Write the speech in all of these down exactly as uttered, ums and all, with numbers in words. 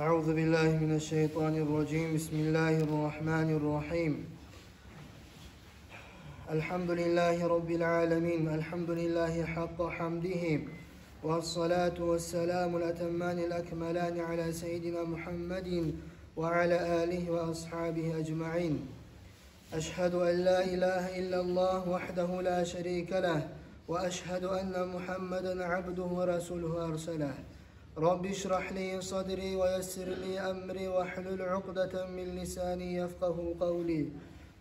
أعوذ بالله من الشيطان الرجيم. بسم الله الرحمن الرحيم. الحمد لله رب العالمين. الحمد لله حق حمده. والصلاة والسلام الأتمان الأكملان على سيدنا محمد وعلى آله وأصحابه أجمعين. أشهد أن لا إله إلا الله وحده لا شريك له، وأشهد أن محمدا عبده ورسوله أرسله. رب اشرح لي صدري ويسر لي أمري واحلل عقدة من لساني يفقه قولي.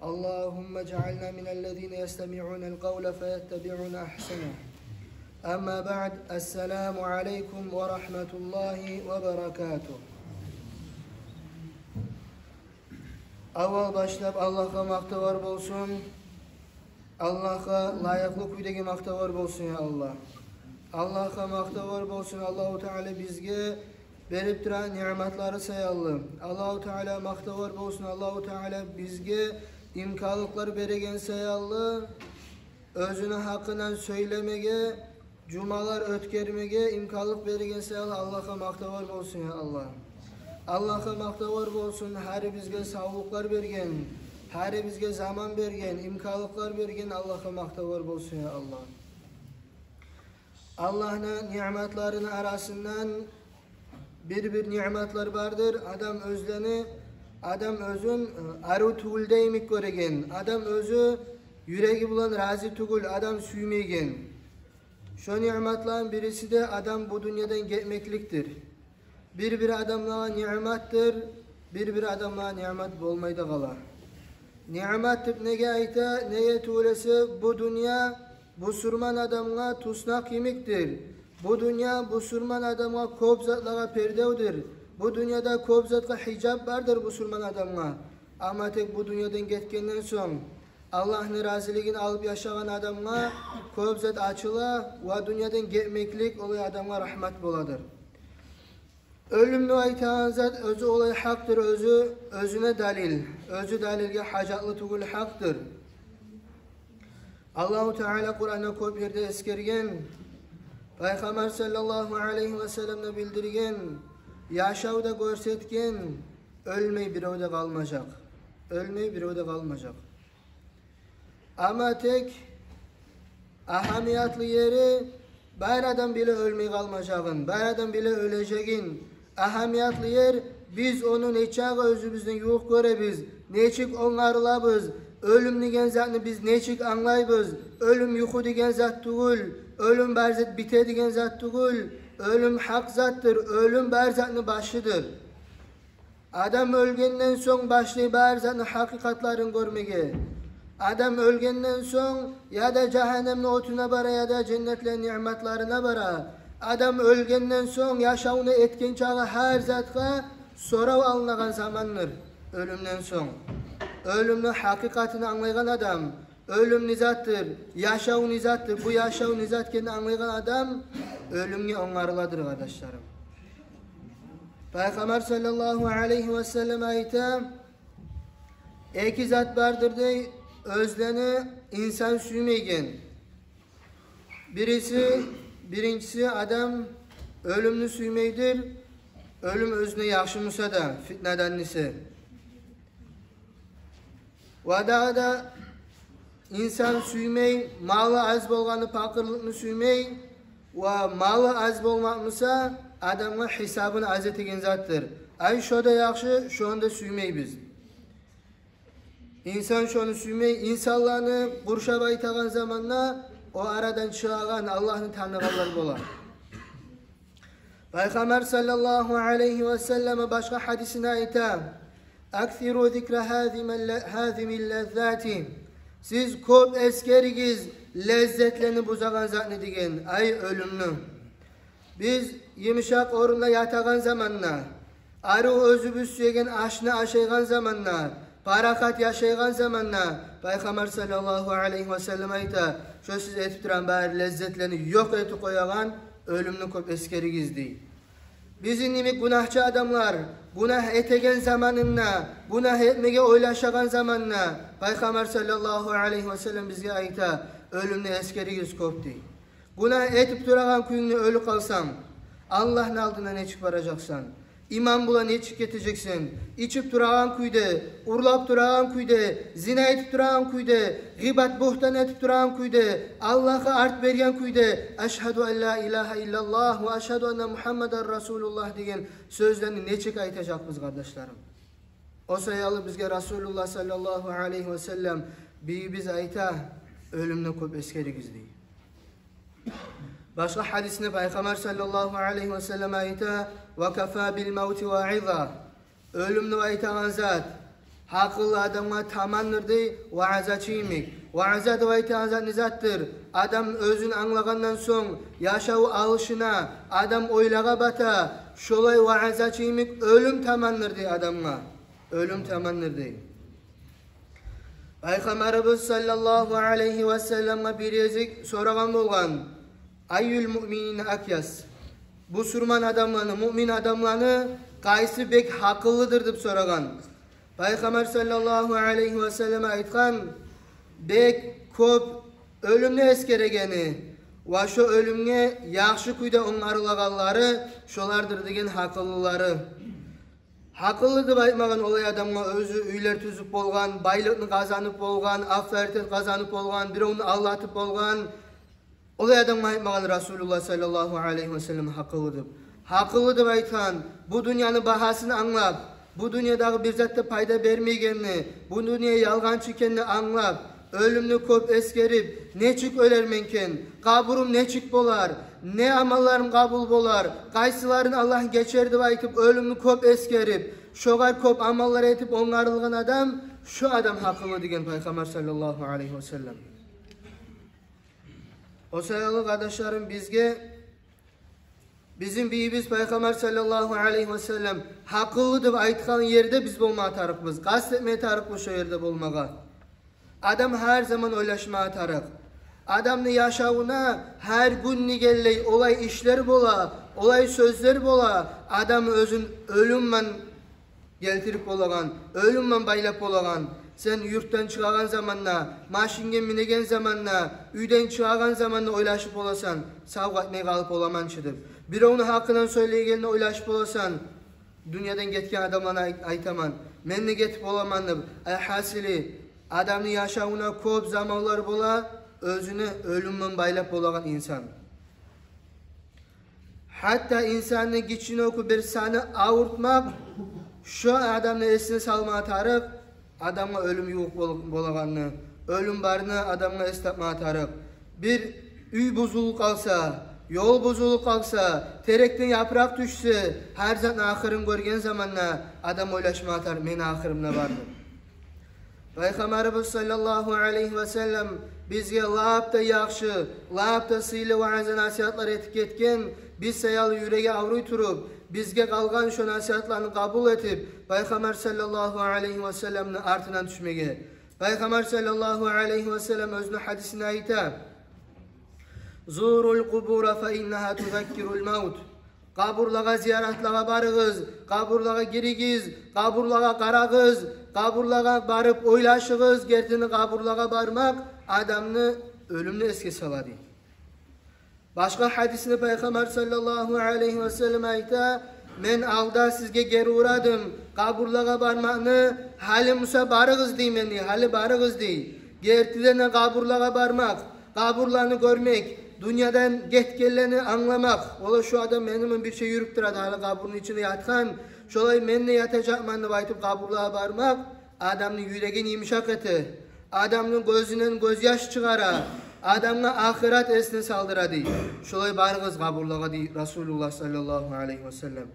اللهم اجعلنا من الذين يستمعون القول فيتبعون أحسنه. أما بعد، السلام عليكم ورحمة الله وبركاته. Аввал башлап Аллагьгъа макътавлар болсун. Аллагьгъа лайыкълы кюйдеги макътавлар болсун, я Аллагь. Аллагьгъа макътавлар болсун, Аллагьу Таала бизге берип турагъан ниъматлары саялы. Аллагьу Таала макътавлар болсун, Аллагьу Таала бизге имканлыкълар береген саялы, оьзюню гьакъындан сёйлемеге, жумалар оьтгермеге имканлыкъ берген саялы Аллагьгъа макътавлар болсун, я Аллагь. Аллагьгъа макътавлар болсун, гьарибизге савлукълар берген, гьарибизге заман берген, имканлыкълар берген Аллагьгъа макътавлар болсун, я Аллагь. Аллагьны ниъматларыны арасындан бир-бир ниъматлар бардыр, адам оьзлени, адам оьзюн, э, арив тюгюл йимик гёреген, адам оьзю юреги булан рази тюгюл, адам сюймейген. Шо ниъматланы бириси де адам бу дюньядан гетмекликдир. Бир-бир адамлагъа ниъматдыр, бир-бир адамлагъа ниъмат болмай да къала. Ниъмат деп неге айта? Неге тюгюл эсе, бу дюнья бусурман адамгъа туснакъ йимикдир. Бу дюнья бусурман адамгъа кёп затлагъа пердевдир. Бу дюньяда кёп затгъа гьижап бардыр бусурман адамгъа. Амма тек бу дюньядан гетгенден сонг, Аллагьны разилигин алып яшагъан адамгъа кёп зат ачыла ва дюньядан гетмеклик олай адамгъа рагьмат боладыр. Оьлюмню айтагъан зат оьзю олай гьакъдыр, оьзю, оьзюне далил, оьзю далилге гьажатлы тюгюл, гьакъдыр. Аллагьу Таала Къуранда кёп ерде эсгерген, Пайхаммар саллаллагьу алайгьи васаллам да билдирген, яшав да гёрсетген, оьлмей бирев де къалмажакъ. Оьлмей бирев де къалмажакъ. Амма тек агьамиятлы ери, бар адам биле оьлмей къалмажагъын, бар адам биле оьлежегин. Агьамиятлы ер, биз ону нечакъы оьзюбюзден ювукъ гёребиз, нечик онгарылабыз. Оьлюм деген затны биз нечик англайбыз? Оьлюм юху деген зат тюгюл, оьлюм бар зат бите деген зат тюгюл. Оьлюм гьакъ затдыр, оьлюм бар затны башыдыр. Адам оьлгенден сонг башлай бар затны гьакъыкъатларын гёрмеге. Адам оьлгенден сонг яда жагьаннемни отуна бара, яда женнетлени ниъматларына бара. Адам оьлгенден сонг яшавну этген чагъы гьар затгъа сорав алынагъан замандыр оьлюмден сонг. Оьлюмню гьакъыкъатын англайгъан адам, оьлюм не затдыр, яшав не затдыр, бу яшав не зат экенни англайгъан адам оьлюмге онгарыладыр, къардашларым. Пайхаммар саллаллагьу алайгьи васаллам айта, эки зат бардыр дей, оьзлени инсан сюймейген. Бириси, биринчиси, адам оьлюмню сюймейдир, оьлюм оьзюне яхшы буса да, фитнадан эсе. Ва дагъы да инсан сюймей малы аз болгъанны, пакъырлыкъны сюймей, ва малы аз болмакъ буса адамгъа гьисабын аз этеген затдыр. Ай, шо да яхшы, шону да сюймейбиз. Инсан шону сюймей, инсанланы къуршап айтагъан заманда о арадан чыгъагъан, Аллагьны таныгъанлар бола. Пайхаммар саллаллагьу алайгьи васаллам башгъа гьадисинде айта: «Аксиру зикра гьазими лла-, гьазими ллаззати». Сиз кёп эсгеригиз леззетлени бузагъан затны деген, ай, оьлюмню. Биз йымышакъ орунда ятагъан заманда, арив оьзюбюз сюеген ашны ашайгъан заманда, парахат яшайгъан заманда, Пайхаммар саллаллагьу алайгьи васаллам айта, шо сиз этип турагъан бары леззетлени ёкъ этип къоягъан оьлюмню кёп эсгеригиз, дей. Бизин йимик гюнагьчы адамлар гюнагь этеген заманында, гюнагь этмеге ойлашагъан заманда, Пайхаммар саллаллагьу алайгьи васаллам бизге айта, оьлюмню эсгеригиз кёп, дей. Гюнагь этип турагъан кююнгде оьлюп къалсанг, Аллагьны алдына нечик баражакъсан? Иман булан нечик гетежексен? Ичип турагъан кюйде, урлап турагъан кюйде, зина этип турагъан кюйде, гъыйбат, бугьтан этип турагъан кюйде, Аллагьгъа арт берген кюйде, «Ашгьаду ан ла илагьа иллаллагь ва ашгьаду анна Мугьаммадан расулуллагь» деген сёзлени нечик айтажакъбыз, къардашларым? О саялы бизге Расулуллагь саллаллагьу алайгьи ва саллам бийибиз айта: «Оьлюмню кёп эсгеригиз», — дей. Башгъа гьадисинде Пайхаммар саллаллагьу алайгьи ва саллам айта: «Ва кафа бил мавти ваиза». Оьлюм деп айтагъан зат гьакъыллы адамгъа тамандыр, дей, ваазачы йимик. Вааза деп айтагъан зат не затдыр? Адам оьзюн англагъандан сонг яшаву алышына, адам ойлагъа бата. Шолай ваазачы йимик оьлюм тамандыр, дей, адамгъа. Оьлюм тамандыр, дей. Пайхаммарыбыз саллаллагьу алайгьи ва салламгъа бир гезик сорагъан болгъан: «Айюл муъминина акъяс?» Бусурман адамланы, муъмин адамланы къайсы бек гьакъыллыдыр деп сорагъан. Пайхаммар саллаллагьу алайгьи ва саллам айтгъан: «Бек кёп оьлюмню эсгерегени ва шо оьлюмге яхшы кюйде онгарылагъанлары, шолардыр», — деген, гьакъыллылары. Гьакъыллы деп айтмагъан олай адамгъа оьзю уьйлер тюзюп болгъан, байлыкъны къазанып болгъан, авторитет къазанып болгъан, биревню алдатып болгъан. Олай адамгъа айтмагъан Расулуллагь саллаллагьу алайгьи ва саллам гьакъыллы деп. Гьакъыллы деп айтгъан бу дюньяны багьасын англап, бу дюньядагъы бир зат да пайда бермейгенни, бу дюнья ялгъанчы экенни англап, оьлюмню кёп эсгерип, нечик оьлермен экен, къабурум нечик болар, не амалларым къабул болар, къайсыларын Аллагь гечер деп айтып, оьлюмню кёп эсгерип, шогъар кёп амаллар этип онгарылгъан адам, шо адам гьакъыллы деген Пайхаммар саллаллагьу алайгьи ва саллам. О саялы, къардашларым, бизге бизин бийибиз Пайхаммар саллаллагьу алайгьи ва саллам гьакъыллы деп айтгъан ерде биз болма тарыкъбыз, къаст этме тарыкъбыз шо ерде болмагъа. Адам гьар заман ойлашма тарыкъ. Адамны яшавуна гьар гюн дегенлей олай ишлер бола, олай сёзлер бола, адам оьзюн оьлюм булан гелтирип болагъан, оьлюм булан байлап болагъан. Сен юртдан чыгъагъан заманда, машинге минеген заманда, уьйден чыгъагъан заманда ойлашып боласан: «Сав къайтмай къалып боламан чы», — деп. Биревню гьакъындан сёйлейгенде ойлашып боласан: «Дюньядан гетген адамланы ай-, айтаман, мен де гетип боламан», — деп. Алгьасили, адамны яшавуна кёп заманлар бола оьзюню оьлюм булан байлап болагъан инсан. Гьатта инсанны гиччинокъу бир саны авуртмакъ, шо адамны эсине салма тарыкъ, адамгъа оьлюм ювукъ бол-, болагъанны, оьлюм барны адамгъа эс тапма тарыкъ. Бир уьй бузулуп къалса, ёл бузулуп къалса, терекден япыракъ тюшсе, гьар затны ахырын гёрген заманда адам ойлашма тарыкъ: «Мени ахырым да барды». Пайхаммарыбыз саллаллагьу алайгьи ва саллам бизге лап да яхшы, лап да сыйлы вааза-насигьатлар этип гетген, биз саялы юреги авруй туруп, бизге къалгъан шо насигьатланы къабул этип, Пайхаммар саллаллагьу алайгьи ва салламны артындан тюшмеге. Пайхаммар саллаллагьу алайгьи ва саллам оьзюню гьадисинде айта: «Зурул къубура фа иннагьа тузаккирул мавт». Къабурлагъа зияратлагъа барыгъыз, къабурлагъа гиригиз, къабурлагъа къарагъыз, къабурлагъа барып ойлашыгъыз, гертини къабурлагъа бармакъ адамны оьлюмню эсге сала, дей. Башгъа гьадисинде Пайхаммар саллаллагьу алайгьи ва саллам айта: «Мен алда сизге гери урадым къабурлагъа бармакъны, гьали буса барыгъыз деймен, дей, гьали барыгъыз», — дей. Гертиден де къабурлагъа бармакъ, къабурланы гёрмек, дюньядан гетгенлени англамакъ. Ола, шо адам мени булан бирче юрюп турады, гьали къабурну ичинде ятгъан, шолай мен де ятажакъман деп айтып къабурлагъа бармакъ адамны юрегин йымышакъ эте, адамны гёзюнден гёзьяш чыгъара, адамгъа ахырат эсине салдыра, дей. Шолай барыгъыз къабурлагъа, дей Расулуллагь саллаллагьу алайгьи ва саллам.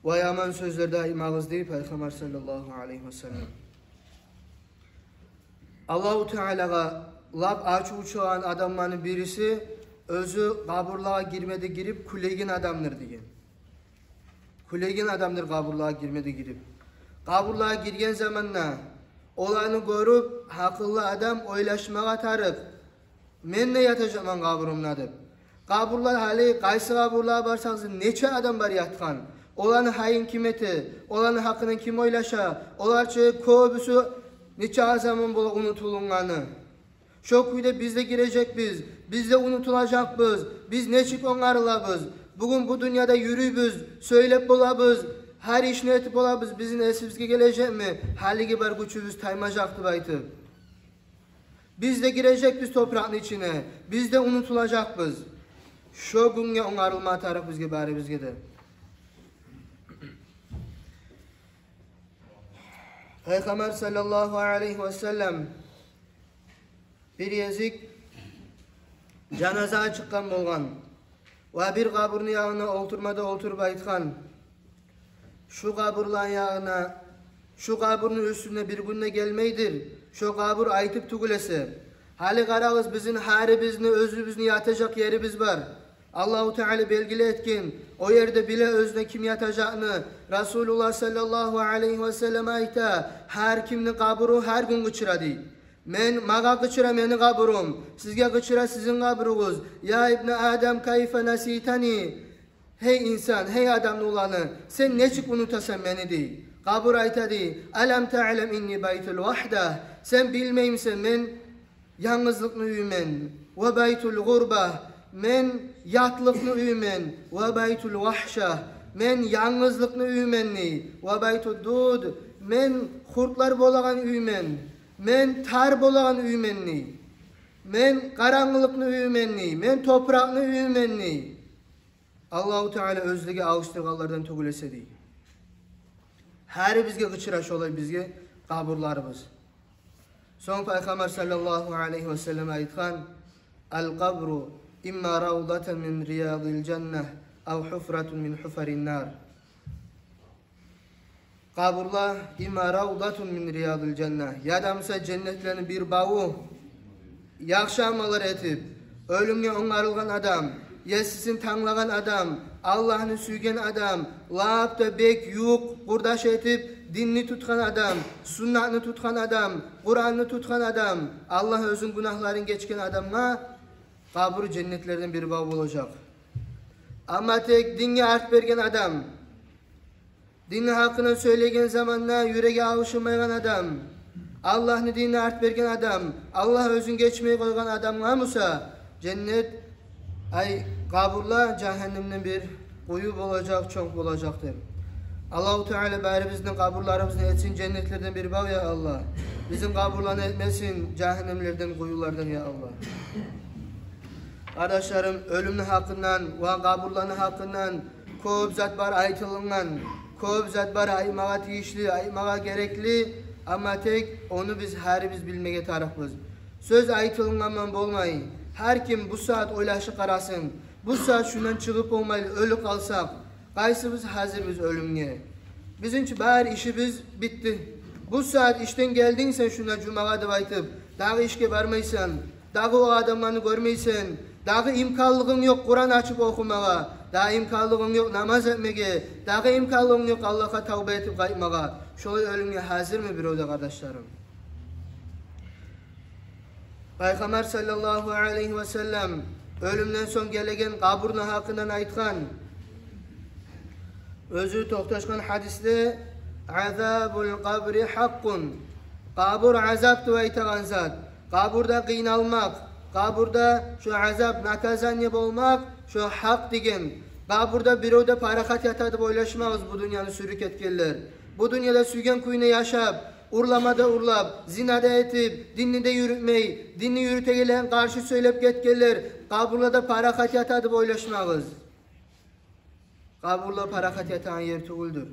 Ва яман сёзлер де айтмагъыз, дей Пайхаммар саллаллагьу алайгьи ва саллам. Аллагьу Таалагъа лап ачуву чыгъагъан адамланы бириси оьзю къабурлагъа гирме де гирип кюлеген адамдыр деген. Кюлеген адамдыр къабурлагъа гирме де гирип. Къабурлагъа гирген заманда оланы гёрюп, гьакъыллы адам ойлашмагъа тарыкъ: «Мен де ятажакъман къабурумда», — деп. Къабурлар, гьали къайсы къабурлагъа барсагъыз, нече адам бар ятгъан. Оланы гьайын ким эте? Оланы гьакъындан ким ойлаша? Олар чы кёбюсю нече заман бола унутулунгъаны. Шо кюйде биз де гирежекбиз, биз де унутулажакъбыз. Биз нечик онгарылабыз? Бугюн бу дюньяда юрюйбюз, сёйлеп болабыз, гьар ишни этип болабыз, бизин эсибизге гележекми гьалиги бар гючюбюз таймажакъ деп айтып? Биз де гирежекбиз топуракъны ичине, биз де унутулажакъбыз. Шо гюнге онгарылма тарыкъ бизге, барыбызгъа да. Пайхаммар саллаллагьу алайгьи васаллам бир гезик жаназагъа чыкъгъан болгъан ва бир къабурну янына олтурма да олтуруп айтгъан: «Шу къабурланы янына, шу къабурну уьстюне бир гюн де гелмейдир шо къабур айтып тюгюл эсе. Гьали къарагъыз, бизин гьарибизни оьзюбюзню ятажакъ ерибиз бар. Аллагьу Таала белгили этген, о ерде биле оьзюне ким ятажакъны». Расулуллагь саллаллагьу алайгьи васаллам айта: «Гьар кимни къабуру гьар гюн къычыра, – дей. – Мен, магъа къычыра мени къабурум, сизге къычыра сизин къабуругъуз. Я ибна Адам, кайфа наситани? Гьей инсан, гьей адамны уланы, сен нечик унутасан мени?» – дей. Къабур айта, дей: «Алам таълам инни байтул вагьда? Сен билмеймисен, мен янгызлыкъны уьюмен, ва байтул гъурба, мен ятлыкъны уьюмен, ва байтул вагьша, мен янгызлыкъны уьюмен, – дей, – ва байтул дуд, мен хуртлар болагъан уьюмен, мен тар болагъан уьюмен, – дей, – мен къарангылыкъны уьюмен, – дей, – мен топуракъны уьюмен», – дей. Аллагьу Таала оьзлеге алышдыргъанлардан тюгюл эсе, дей. Гьарибизге къычыра шолай бизге къабурларыбыз. Сонг Пайхаммар саллаллагьу алайгьи васаллам айтгъан: «Ал къабру имма равдатун мин риядил жанна, ав гьуфратун мин гьуфарин нар». Къабурла имма равдатун мин риядил жанна, яда буса женнетлени бир баву, яхшы амаллар этип, оьлюмге онгарылгъан адам, есисин танглагъан адам, Аллагьны сюйген адам, лап да бек ювукъ къурдаш этип, динни тутгъан адам, суннатны тутгъан адам, Къуранны тутгъан адам, Аллагь оьзюню гюнагьларын гечген адамгъа къабуру женнетлерден бир баву болажакъ. Амма тек динге арт берген адам, динни гьакъындан сёйлеген заманда юреги алышынмайгъан адам, Аллагьны динине арт берген адам, Аллагь оьзюн гечмей къойгъан адамгъа буса женнет, ай, къабурла жагьаннемден бир къую болажакъ, чонг болажакъдыр. Аллагьу Таала барибизни къабурларыбызны этсин женнетлерден бир бав, я Аллагь. Бизин къабурланы этмесин жагьаннемлерден, къуюлардан, я Аллагь. Къардашларым, оьлюмню гьакъындан ва къабурланы гьакъындан кёп зат бар айтылынгъан, кёп зат бар айтмагъа тийишли, айтмагъа герекли, амма тек ону биз гьарибиз билмеге тарыкъбыз. Сёз айтылынгъанман болмай, гьар ким бу сагьат ойлашып къарасын, бу сагьат шундан чыгъып болмайлы оьлюп къалсакъ, къайсыбыз гьазирбиз оьлюмге? Бизин чи бар ишибиз битди. Бу сагьат ишден гелдинг сен шунда жумагъа деп айтып, дагъы ишге бармайсан. Дагъы о адамланы гёрмейсен, дагъы имканлыгъынг ёкъ Къуран ачып охумагъа, дагъы имканлыгъынг ёкъ намаз этмеге, дагъы имканлыгъынг ёкъ Аллагьгъа тавба этип къайтмагъа. Шолай оьлюмге гьазирми бирев де, къардашларым? Пайхаммар саллаллагьу алайгьи васаллам оьлюмден сонг гелеген къабурну гьакъындан айтгъан, оьзю токъташгъан гьадисде: «Азабул къабри гьакъкъун». Къабур азап деп айтагъан зат, къабурда къыйналмакъ, къабурда шо азап, наказание болмакъ, шо гьакъ деген. Къабурда бирев де парахат ята деп ойлашмагъыз, бу дюньяны сюрюп гетгенлер. Бу дюньяда сюйген кюйде яшап, урлама да урлап, зина да этип, динни де юрютмей, динни юрютегенлеге къаршы сёйлеп гетгенлер къабурлада парахат ята деп ойлашмагъыз. Къабурла парахат ятагъан ер тюгюлдюр.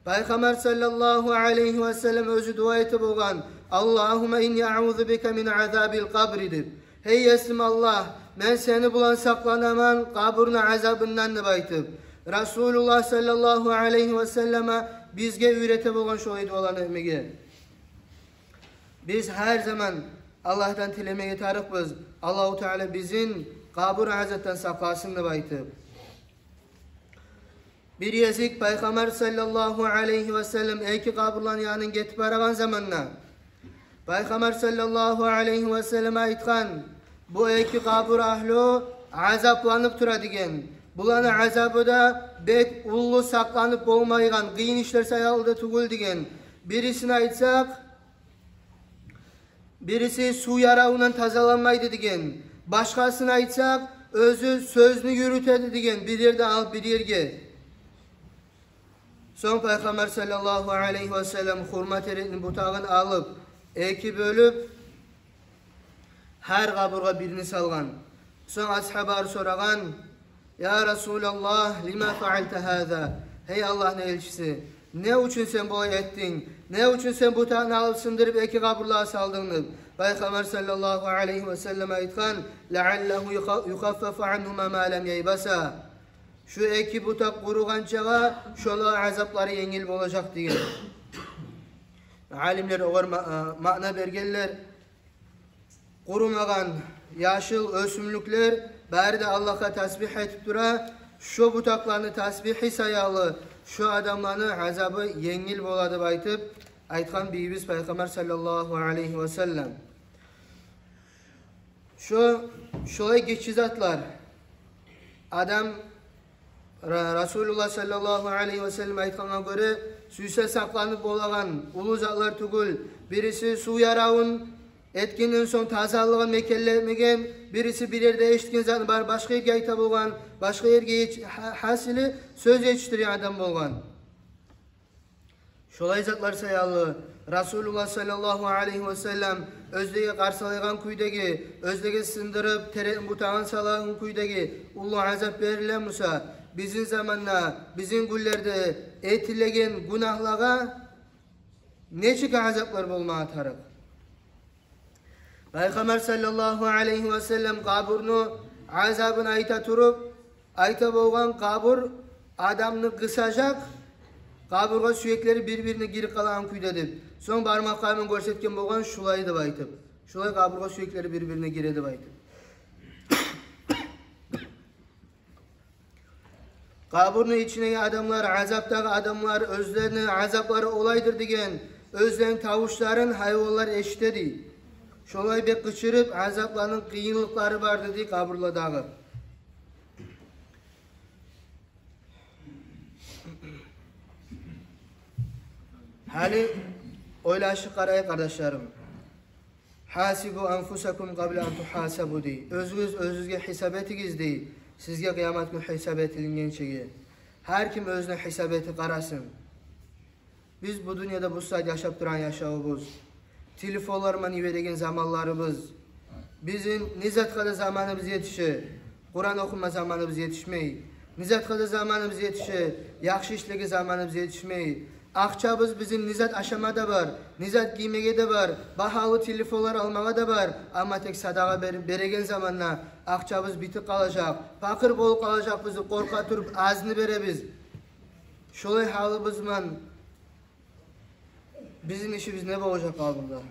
Пайхаммар саллаллагьу алайгьи васаллам оьзю дуа этип болгъан: «Аллагьумма инни аъузу бика мин азабил къабри», – деп. «Гьей Есим Аллагь, мен сени булан сакъланаман къабурну азабындан», – деп айтып, Расулуллагь саллаллагьу алайгьи васаллама бизге уьйрете болгъан шолай дуаланы этмеге. Биз гьар заман Аллагьдан тилемеге тарыкъбыз, Аллагьу Таала бизин къабур азапдан сакъласын деп айтып. Бир гезик Пайхаммар саллаллагьу алайгьи васаллам эки къабурланы янындан гетип барагъан заманда, Пайхаммар саллаллагьу алайгьи васаллам айтгъан: «Бу эки къабур агьлю азапланып тура», – деген. «Буланы азабы да бек уллу, сакъланып болмайгъан, къыйын ишлер саялы да тюгюл», – деген. Бирисин айтсакъ, бириси сув яравундан тазаланмайды деген. Башгъасын айтсакъ, оьзю сёзню юрютеди деген, бир ерден алып бир ерге. Сонг Пайхаммар саллаллагьу алайгьи васаллам хурма терекни бутагъын алып, эки бёлюп, гьар къабургъа бирни салгъан. Сонг асгьабалар сорагъан: «Я Расулаллагь, лима фаалта гьаза?» «Гьей Аллагьны элчиси, не учун сен булай этдинг? Не учун сен бутакъны алып сындырып эки къабурлагъа салдынг?» — деп. Пайхаммар саллаллагьу алайгьи васаллам айтгъан: «Лааллагьу юха-, юхаффафу ангьума ма лам яйбаса». Шу эки бутакъ къуругъанчагъа шолагъа азаплары енгил болажакъ деген. Алимлер огъар ма-, э, маъна бергенлер. Къурумагъан яшыл оьсюмлюклер бары да Аллагьгъа тасбигь этип тура. Шо бутакъланы тасбигьи саялы шо адамланы азабы енгил бола деп айтып, айтгъан бийибиз Пайхаммар саллаллагьу алайгьи васаллам. Шо, шолай гиччи затлар. Адам Ра-, Расулуллагь саллаллагьу алайгьи васаллам айтгъангъа гёре, сюйсе сакъланып болагъан уллу затлар тюгюл. Бириси сув яравун этгенден сонг тазалыгъын мекенлемеген, бириси бир ерде эшитген затын барып башгъа ерге айта болгъан, башгъа ерге ет-, гьа-, гьасили сёз етишдирген адам болгъан. Шолай затлар саялы Расулуллагь саллаллагьу алайгьи васаллам оьзлеге къарсалайгъан кюйдеги, оьзлеге сындырып терекни бутагъын салагъан кюйдеги уллу азап бериле буса, бизин заманда, бизин гюнлерде этилеген гюнагьлагъа нечик азаплар болмагъа тарыкъ? Пайхаммар саллаллагьу алайгьи васаллам къабурну азабын айта туруп, айта болгъан: къабур адамны къысажакъ, къабургъа сюеклери бир-бирине гирип къалагъан кюйде деп. Сонг бармакълары булан гёрсетген болгъан шулай деп айтып. Шулай къабургъа сюеклери бир-бирине гире деп айтып. Къабурну ичиндеги адамлар, азаптагъы адамлар, оьзлени азаплары олайдыр деген, оьзлени тавушларын гьайванлар эшитеди. Шолай бек къычырып, азапланы къыйынлыкълары барды дей къабурладагъы. Гьали ойлашып къарайыкъ, къардашларым. «Гьасибу анфусакум къабла ан тугьасабу», — дей. Оьзюгюз оьзюгюзге гьисап этигиз, — дей, — сизге къыямат гюн гьисап этилингенчеге. Гьар ким оьзюне гьисап этип къарасын. Биз бу дюньяда бу сагьат яшап турагъан яшавубуз, телефонлар булан йибереген заманларыбыз, бизин не затгъа да заманыбыз етише, Къуран охума заманыбыз етишмей. Не затгъа да заманыбыз етише, яхшы ишлеге заманыбыз етишмей. Акъчабыз бизин не зат ашама да бар, не зат гиймеге де бар, багьалы телефонлар алмагъа да бар. Амма тек садагъа бер-, береген заманда акъчабыз битип къалажакъ, пакъыр болуп къалажакъбыз деп къоркъа туруп азны беребиз. Шолай гьалыбыз булан бизин ишибиз не болажакъ къабурда?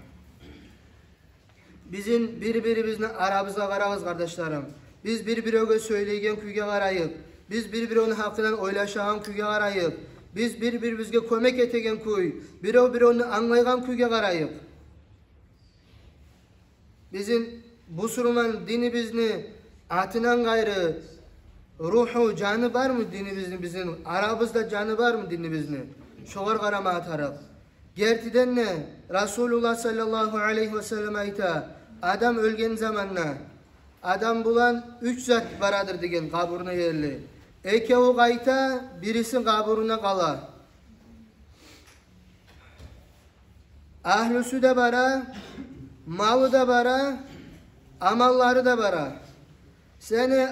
Бизин бир-бирибизни арабызгъа къарагъыз, къардашларым. Биз бир-биревге сёйлейген кюйге къарайыкъ. Биз бир-биревню гьакъындан ойлашагъан кюйге къарайыкъ. Биз бир-бирибизге кёмек этеген кюй, бирев-биревню англайгъан кюйге къарайыкъ. Бизин бусурман динибизни атындан къайры руху, жаны бармы динибизни? Бизин арабызда жаны бармы динибизни? Шогъар къарамагъа тарыкъ. Гертиден де, Расулуллагь саллаллагьу алайгьи васаллам айта: адам оьлген заманда адам булан уьч зат барадыр деген къабурну ерли. Экеви къайта, бириси къабурунда къала. Агьлюсю де бара, малы да бара, амаллары да бара. Сени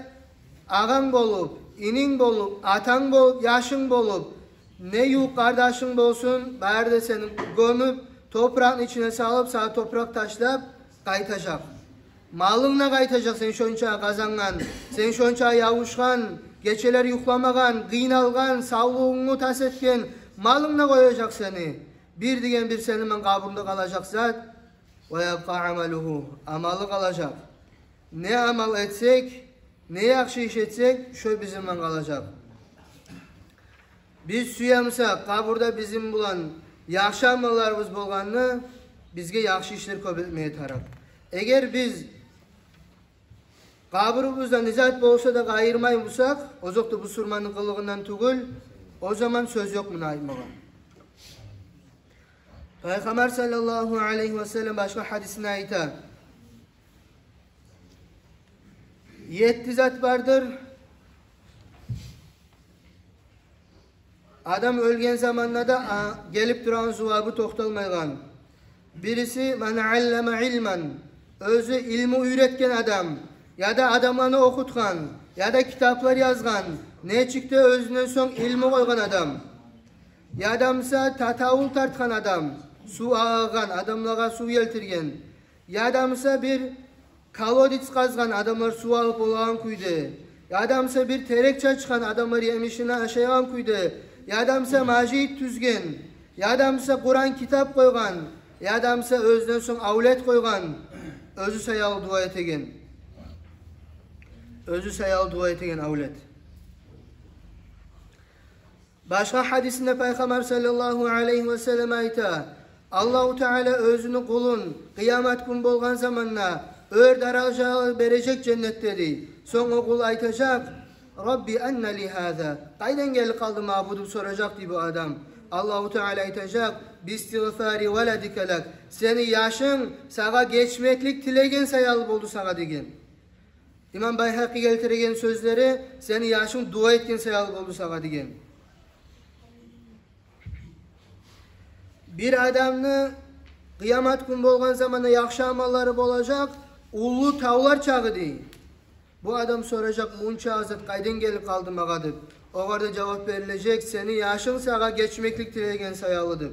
агъанг болуп, ининг болуп, атанг болуп, яшынг болуп, не ювукъ къардашынг болсун, бары да сени гёмюп, топуракъны ичине салып, сагъа топуракъ ташлап къайтажакъ. Малынг да къайтажакъ, сен шонча къазангъан, сен шонча ябушгъан, гечелер юхламагъан, къыйналгъан, савлугъунгну тас этген, малынг да къояжакъ сени. Бир деген бир сени булан къабурунда къалажакъ зат, ва ябкъа амалугьу, амалы къалажакъ. Не амал этсек, не яхшы иш этсек, шо бизин булан къалажакъ. Биз сюе бусакъ къабурда бизин булан яхшы амалларыбыз болгъанны, бизге яхшы ишлер кёп этмеге тарыкъ. Эгер биз къабурубузда не зат болса да къайырмай бусакъ, озокъда бусурманны къылыгъындан тюгюл, о заман сёз ёкъ муну айтмагъа. Пайхаммар саллаллагьу алайгьи васаллам башгъа гьадисинде айта: Етти зат бардыр. Адам оьлген заманда да, а, гелип турагъан зувабы токъталмайгъан. Бириси, ман аллама илман, оьзю илму уьйретген адам, яда адамланы охутгъан, яда китаплар язгъан, нечик де оьзюнден сонг илму къойгъан адам. Яда буса татавул тартгъан адам, сув агъагъан, адамлагъа сув гелтирген. Яда буса бир колодец къазгъан, адамлар сув алып болагъан кюйде. Яда буса бир терек чачгъан, адамлар емишин ашайгъан кюйде. Яда буса межит тюзген. Яда буса Къуран китап къойгъан. Яда буса оьзюнден сонг авлет къойгъан. Оьзю саялы дуа этеген. Оьзю саялы дуа этеген авлет. Башгъа гьадисинде Пайхаммар саллаллагьу алайгьи ва саллам айта: Аллагьу Таала оьзюню къулун къыямат гюн болгъан заманда оьр даража бережек женнетде, дей. Сонг о къул айтажакъ: «Рабби, анна ли гьаза?» «Къайдан гелип къалды магъа бу?» – деп соражакъ, дей, бу адам. Аллагьу Таала айтажакъ: «Бистигъфари валадика лак». «Сени яшынг сагъа гечмеклик тилеген саялы болду сагъа», – деген. Имам Байгьакъи гелтиреген сёзлери: «Сени яшынг дуа этген саялы болду сагъа», – деген. Бир адамны къыямат гюн болгъан заманда яхшы амаллары болажакъ уллу тавлар чакъы, дей. Бу адам соражакъ: «Мунча зат къайдан гелип къалды магъа?» – деп. Огъар да жавап берилежек: «Сени яшынг сагъа гечмеклик тилеген саялы», – деп.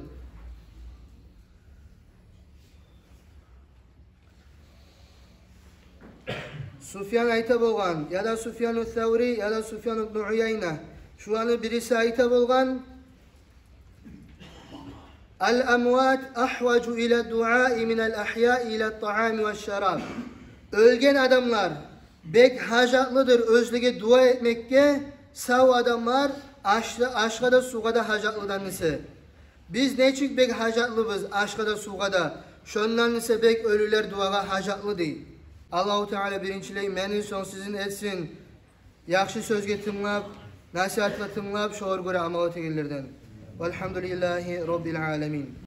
Суфьян айта болгъан, яда Суфьяну Саври, яда Суфьян ибну Уяйна. Шуланы бириси айта болгъан: «Ал-амват ахважу ила дуаи минал ахьяи ила таами ва шараб». Оьлген адамлар бек гьажатлыдыр оьзлеге дуа этмекге, сав адамлар аш-, ашгъа да, сувгъа да гьажатлыдан эсе. Биз нечик бек гьажатлыбыз ашгъа да, сувгъа да, шондан эсе бек оьлюлер дуагъа гьажатлы, дей. Аллагьу Таала биринчилей мени, сонг сизин этсин яхшы сёзге тынглап, насигьатгъа тынглап, шогъар гёре амал этегенлерден. Валгьамдулиллагьи раббил аламин.